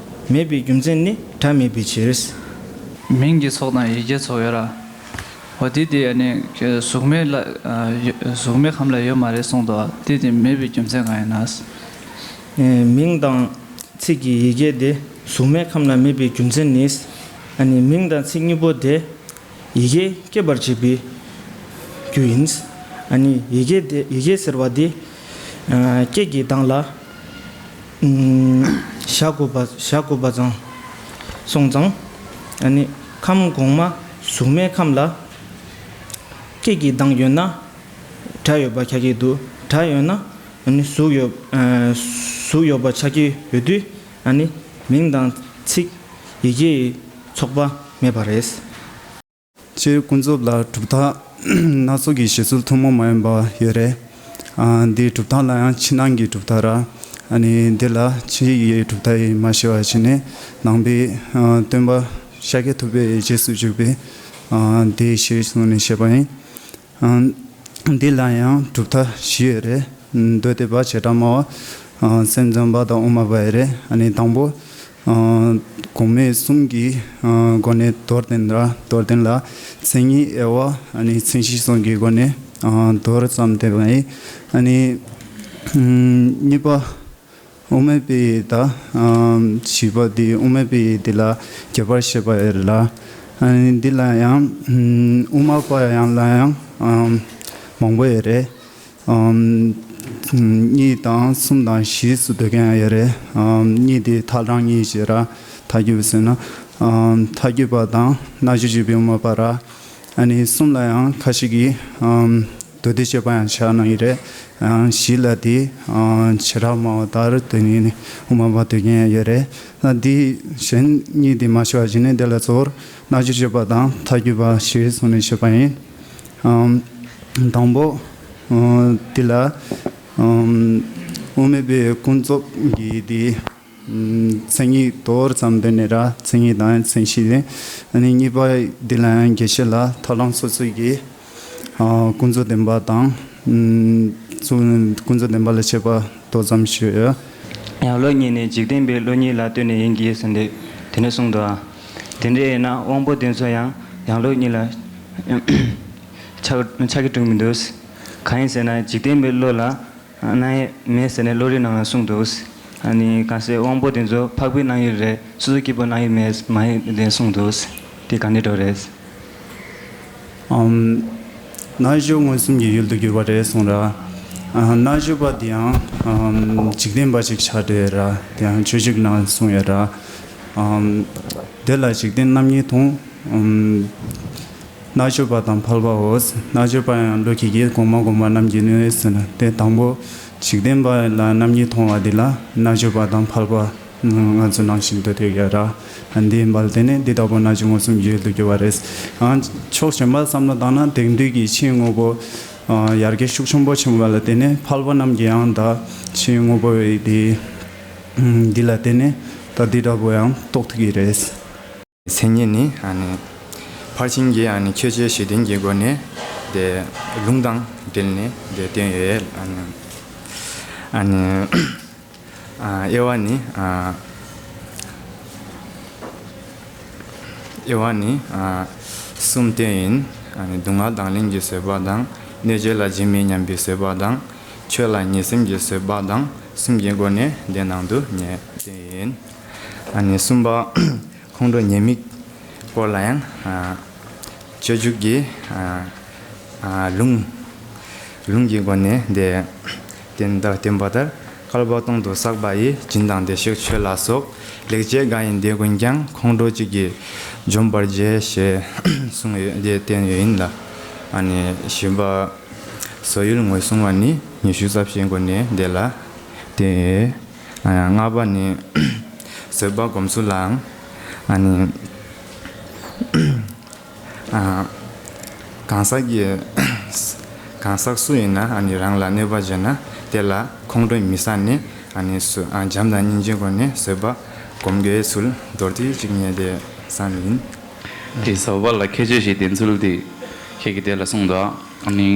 མེད་པའི་རྒྱུ་མཚན་ནི་སྒྲ་མེད་པའི་ཕྱིར། མིང་གི་ཚོགས་དང་ཡི་གེའི་ཚོགས་ཡོད་ར། འོ་དེ་དེ་ཨ་ནི་གཟུགས་མེད་ལ་ཨ་ཡོ་གཟུགས་མེད་ཁམས་ལ་ཡོད་མ་རེད་གསུངས་འདུག་དེ་དེ་མེད་པའི་རྒྱུ་མཚན་གང་ཡིན་ན། ཨེ་མིང་དང་ཚིག་གི་ཡི་གེ་དེ་གཟུགས་མེད་ཁམས་ལ་མེད་པའི་རྒྱུ་མཚན་ནི། ཨ་ནི་མིང་དང་ཚིག་གཉིས་པོ་དེ་ ཡི་གེ་སྐྱེད་པར་བྱེད་པའི་རྒྱུ་ཡིན། ཨ་ནི་ཡི་གེ་དེ་ཡི་གེ་ཟེར་བ་དེ་ཨ་སྐད་ཀྱི་གདངས་ལ་ཨམ་བཞག་དགོས་པ་བཞག་དགོས་པ་ཙང་སོང་ཙང་། ཨ་ནི་ཁམས་གོང་མ་གཟུགས་མེད་ཁམས་ལ་སྐད་ཀྱི་གདངས་ཡོད་ན་སྒྲ་ཡོད་པ་ཆགས་ཀྱི་འདུག་སྒྲ་ཡོད་ན་ཨ་ནི་གཟུགས་ཡོད་ཨ་གཟུགས་ཡོད་པ་ཆགས་ཀྱི་ཡོད་དུས། ཨ་ནི་མིང་དང་ཚིག་ཡི་གེ་ཡི་ཚོགས་པ་མེད་པ་རེད། སྤྱིར་ཀུན་རྫོབ་ལ་གྲུབ་མཐའ་སྣ་ཚོགས་ཀྱི་བཞེད་ཚུལ་ཐུན་མོང་མ་ཡིན་པ་ཡོད་རེད། ཨ་འདིའི་གྲུབ་མཐའ་ལ་ཡང་ཕྱི་ནང་གི་གྲུབ་མཐའ་ར། ཨ་ནི་འདི་ལ་ཕྱི་ཡི་གྲུབ་མཐའ་ཡིས་མ་ཕྱེ་བ་བྱས་ནས། ནང་པའི་ཨ་སྟོན་པ་ཤཱཀྱ་ཐུབ་པའི་རྗེས་སུ་འཇུག་པའི་ཨ་དེའི་ཞེས་གསུངས་ནས་བཤད་པ་ཡིན། ཨ་འདི་ལ་ཡང་གྲུབ་མཐའ་བཞི་ཡོད་རེད། མདོ་སྡེ་པ་བྱེ་བྲག་སྨྲ་བ། ཨ་སེམས་ཙམ་པ་དང་དབུ་མ་པ་ཡོད་རེད། ཨ་ནི་དང་པོ། ཨ་གོང་མའི་གསུམ་གྱི་ཨ་སྒོ་ནས་མདོར་བསྟན་ལ་མདོར་བསྟན་ལ་མཚན་ཉིད་དབྱེ་བ། ཨ་ནི་མཚན་གཞི་སོགས་ཀྱི་སྒོ་ནས་ཨ་མདོར་ཙམ་བསྟན་པ་ཡིན། ཨ་ནི་ཨམ་གཉིས་པ། དབུ་མའི་པའི་ད་ཨམ་བཞི་པ་འདི་དབུ་མའི་པའི་འདི་ལ་རྒྱས་པར་བཤད་པ་ཡོད་ལ། ཨ་ནི་འདི་ལ་ཡང་ཨམ་དབུ་མ་པ་ཡང་ལ་ཡང་ཨམ་མང་པོ་ཡོད་རེད། ཨམ་གཉིས་དང་གསུམ་དང་བཞི་སུ་འདོད་མཁན་ཡང་ཡོད་རེད། ཨམ་གཉིས་དེ་ཐལ་རང་གཉིས་ཞེས་ར། ཐལ་འགྱུར་ཟེར་ན། ཨམ་ཐལ་འགྱུར་པ་དང་རྣལ་འབྱོར་སྤྱོད་པའི་དབུ་མ་པ་ར། ཨ་ནི་གསུམ་ལ་ཡང་ཁ་ཤས་ཀྱིས་ཨམ་མདོ་སྡེ་སྤྱོད་པ་ཡང་ཆགས་གནང་ཡོད་རེད། ཨང་བཞི་ལ་དེ་ཨང་བྱེ་བྲག་སྨྲ་བ་ལྟར་དོན་ཡིན་དབུ་མ་པ་འདོད་མཁན་ཡང་ཡོད་རེད། ཨ་འདི་གཞན་གཉིས་དེ་མ་ཤོར་བ་བྱས་ནས་དེ་ལ་གཙོ་བོར་རྣལ་འབྱོར་སྤྱོད་པ་དང་ཐལ་འགྱུར་པ་ཞེས་གསུངས་ནས་བཤད་པ་ཡིན། ཨམ་དང་པོ་ཨང་འདི་ལ་ཨམ་དབུ་མའི་པའི་ཀུན་རྫོབ་ཀྱི་དེ་མཚན་ཉིད་མདོར་ཙམ་བསྟན་ནས་ར། མཚན་ཉིད་དང་མཚན་གཞི་དེ། ཨ་ནི་གཉིས་པ་འདི་ལ་ཡང་རྒྱས་བཤད་ལ་ཐལ་རང་སོ་སོའི་གི་ཨ་ཀུན་རྫོབ་བདེན་པ་དང་། ཨམ་ཀུན་རྫོབ་བདེན་པ་ལ་བྱེད་པ་མདོ་ཙམ་ཞུ་ཡོད། ཡང་བློ་གཉིས་ནི་འཇིག་རྟེན་པའི་བློ་གཉིས་ལ་ལྟོས་ནས་ཡིན་གྱི་ཟེར་ཏེ་དེ་ནས་གསུངས་འདུག་དེ་འདྲ་ཡིན་ན་དབང་པོ་དེ་ཚོ་ཡང་ཡང་བློ་གཉིས་ལ་ཆགས་ཆགས་ཀྱི་འགྲོ་མི་འདུག་གང་ཡིན་ཟེར་ན་འཇིག་རྟེན་པའི་བློ་ལ་སྣང་ཡས་མེད་ཟེར་ནས་བློ་རིག་ནང་ལ་གསུངས་འདུག་ཨ་ནི་གང་ཟེར་དབང་པོ་དེ་ཚོ་འཕགས་པའི་སྣང་ཡུལ་རེད། སོ་སོ་སྐྱེ་བོའི་སྣང་ཡུལ་མེད་མ་ཡིན་ཏེ་གསུངས་འདུག་དེ་ག་འདྲ་འདྲ་རེད། ཨམ་རྣལ་འབྱོར་མངོན་སུམ་གྱི་ཡུལ་དུ་གྱུར་པ་རེད་གསུངས་ར། ཨ་རྣལ་འབྱོར་པ་དེ་ཡང་ཨམ་འཇིག་རྟེན་པ་ཞིག་ཆགས་བསྡད་ར། དེ་ཡང་སྤྱོད་འཇུག་ནང་གསུངས་ཡོད་ར། ཨམ་དེ་ལ་འཇིག་རྟེན་རྣམ་གཉིས་མཐོང་། ཨམ་རྣལ་འབྱོར་པ་དང་ཕལ་པའོ། རྣལ་འབྱོར་པ་ཡང་བློ་གི་གེགས་གོང་མ་གོང་མ་རྣམས་ཀྱིས་གནོད་ཟེར་ན། དེ་དང་པོ་འཇིག་རྟེན་པ་ལ་རྣམ་གཉིས་མཐོང་བ་འདི་ལ་རྣལ་འབྱོར་པ་དང་ཕལ་པ་ང་ཚོ་ནང་བཞིན་དུ་ཐེག་ཡ་ར། འདི་འབལ་དེ་ནས་འདི་ལྟ་བུ་རྣལ་འབྱོར་མངོན་སུམ་ཡུལ་དུ་གྱུར་བ་རེད། ཡང་ཕྱོགས་གཞན་པ་བསམ་བློ་བཏང་ན་དེང་དུས་ཀྱི་ཕྱིའི་དངོས་པོ་ཡར་རྒྱས་ཤུགས་ཆེན་པོ་ཕྱིན་པ་ལ་བརྟེན་ནས་ཕལ་པ་རྣམས་ཀྱིས་ཡང་ད་ཕྱིའི་དངོས་པོ་འདི་འདི་ལ་བརྟེན་ནས་ད་འདི་འདྲ་པོ་ཡང་རྟོགས་ཐུབ་ཀྱི་རེད། མཚན་ཉིད་ནི་ཨ་ནི་ཕར་ཕྱིན་གྱི་ཨ་ནི་ཁྱད་ཆོས་བཞི་ལྡན་གྱི་སྒོ་ནས་དེ་ལུང་དང་འབྲེལ་ནས་དེ་བསྟན་ཡོད། ཨ་ནི་ཨ་ནི་ཨ་དབྱེ་བ་ནི་ཨ་དབྱེ་བ་ནི་ཨ་གསུམ་བསྟན་ཡིན། ཨ་ནི་སྡུག་བསྔལ་དང་ལེན་གྱི་བཟོད་པ་དང་། གནོད་བྱེད་ལ་ཇི་སྨོས་སྙམ་པའི་བཟོད་པ་དང་། ཆོས་ལ་ངེས་སེམས་ཀྱི་བཟོད་པ་དང་གསུམ་གྱི་སྒོ་ནས་དེ་ནང་དུ་ངས་བསྟན་ཡིན། ཨ་ནི་གསུམ་པ། ཁོང་ཁྲོ་ཉེས་དམིགས་སྐོར་ལ་ཡང་ཨ་སྤྱོད་འཇུག་གི་ཨ་ཨ་ལུང་ལུང་གི་སྒོ་ནས་དེ་བསྟན་ད་བསྟན་པ་ལྟར། བསྐལ་པ་སྟོང་དུ་བསགས་པ་ཡི། སྦྱིན་དང་བདེ་གཤེགས་མཆོད་ལ་སོགས། ལེགས་སྤྱད་འགའ་ཡིན་དེ་ཀུན་ཀྱང་། ཁོང་ཁྲོ་གཅིག་གིས་འཇོམས་པར་བྱེད། ཞེས་གསུངས་ཡོད་དེ་བསྟན་ཡོད་ཡིན་ལ། ཨ་ནི་བཞི་པ། བཟོད་ཡུལ་ངོས་བཟུང་བ་ནི་ཉི་ཤུ་རྩ་བཞིའི་སྒོ་ནས་དེ་ལ་བསྟན་ཡོད། ཨ་ལྔ་པ་ནི་བཟོད་པ་སྒོམ་ཚུལ་ལའང་ཨ་ནི་ཨ་གང་ཟག་གི་གང་ཟག་སུ་ཡིན་ན་ཨ་ནི་རང་ལ་གནོད་པ་བྱས་ན་དེ་ལ་ཁོང་ཁྲོ་མི་ཟ་ནས་ཨ་ནི་སུ་ཨ་བྱམས་དང་སྙིང་རྗེའི་སྒོ་ནས་བཟོད་པ་སྒོམ་དགོས་ཚུལ་མདོར་བསྡུས་ཅིག་ངས་དེ་བསམ་ཡིན། དེ་བཟོད་པ་ལ་ཁྱད་ཆོས་བཞི་ལྡན་ཚུལ་དེ་ཁྱེད་ཀྱིས་དེ་ལ་གསུངས་འདུག་ཨ་ནི་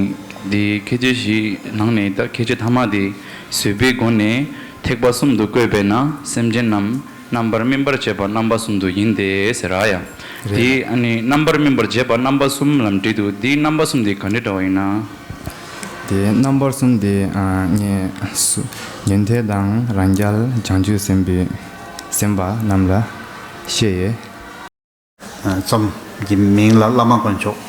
དེ་ཁྱད་ཆོས་བཞིའི་ནང་ནས་ད་ཁྱད་ཆོས་ཐ་མ་དེ་བཟོད་པའི་སྒོ་ནས་ཐེག་པ་གསུམ་དུ་བཀོད་པས་ན་སེམས་ཅན་རྣམས་རྣམ་པར་སྨིན་པར་བྱེད་པ་རྣམ་པ་གསུམ་དུ་ཡིན་ཏེ་ཟེར་ར་ཡ། རེད། དེ་ཨ་ནི་རྣམ་པར་སྨིན་པར་བྱེད་པ་རྣམ་པ་གསུམ་ལ་འབྲེལ་འདུག་དེའི་རྣམ་པ་གསུམ་དེ་ག་འདྲ་འདྲ་བ་ཡིན་ན། དེ་རྣམ་པ་གསུམ་དེ་ཨ་ངས་སུ་ཉན་ཐོས་དང་རང་རྒྱལ་བྱང་ཆུབ་སེམས་དཔའི་སེམས་དཔའ་རྣམས་ལ་བཤད་ཡས། ཨ་རྩོམ། གི་མིང་ལ་བླ་མ་དཀོན་མཆོག་